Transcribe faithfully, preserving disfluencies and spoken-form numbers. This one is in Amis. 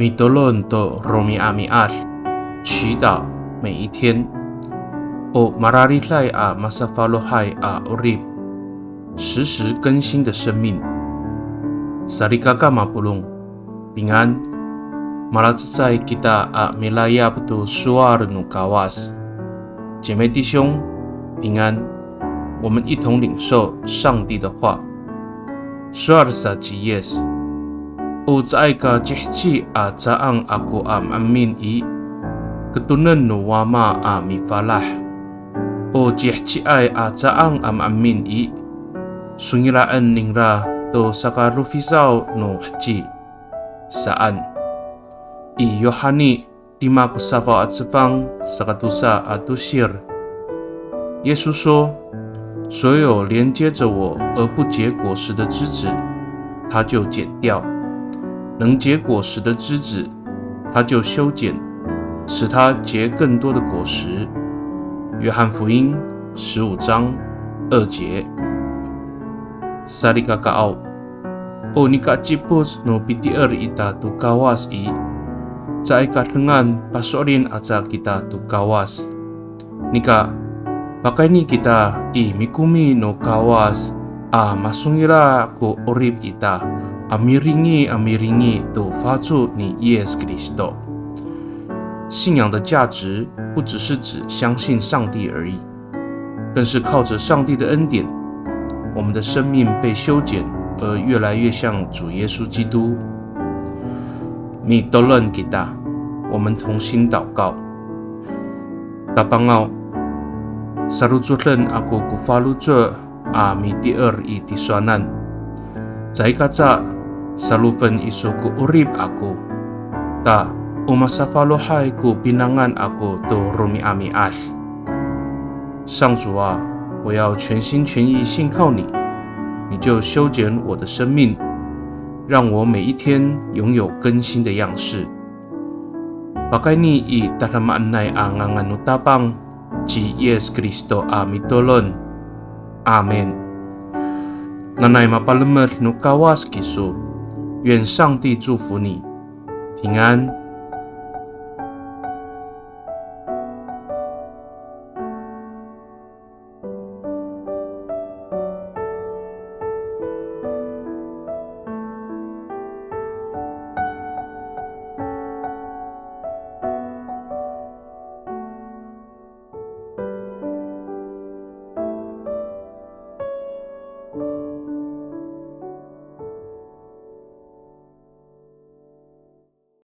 Mitolon to romi'ami'ad, 祈祷每一天。O marariday a masafalohay a 'orip, 时时更新的生命。Salikaka mapolong, 平安。Malacecay kita a milayap to sowal no Kawas. 姐妹弟兄，平安。我们一同领受上帝的话。Sowal sa ci Yis, o caay ka ciheci a caang ako a maemin i, ketonen no Wama a mifalah. O ciheciay a caang a maemin i, songila'en ningra to sakarofisaw no heci saan. I Yohani lima ko safaw a cefang, saka tosa a tosir. 耶稣说，所有连接着我而不结果实的枝子，他就剪掉；能结果实的枝子，他就修剪，使它结更多的果实。约翰福音十五章二节。Salikakaaw, o nika cipoc no pitier ita to Kawas i, caay ka dengan paso'elin aca kita to Kawas. Nika, pakayni kita i mikomi no Kawas a masongila' ko 'orip ita a miringi a miringi to faco ni Yis Kristo. 信仰的价值不只是指相信上帝而已，更是靠着上帝的恩典，我们的生命被修剪，而越来越像主耶稣基督。Mitolon kita, 我们同心祷告。Tapangaw, salocoden ako ko faloco' a mitier i tisowanan. Caay kaca salofen iso ko 'orip ako, ta o masafalohay ko pinangan ako to romi'ami'ad. 上主啊，我要全心全意信靠你，你就修剪我的生命，让我每一天拥有更新的样式。Pakayni i tadamaanay a ngangan no Tapang, ci Yis Kristo a mitolon. Amin. Nanay mapalemed no Kawas kiso. 愿上帝祝福你，平安。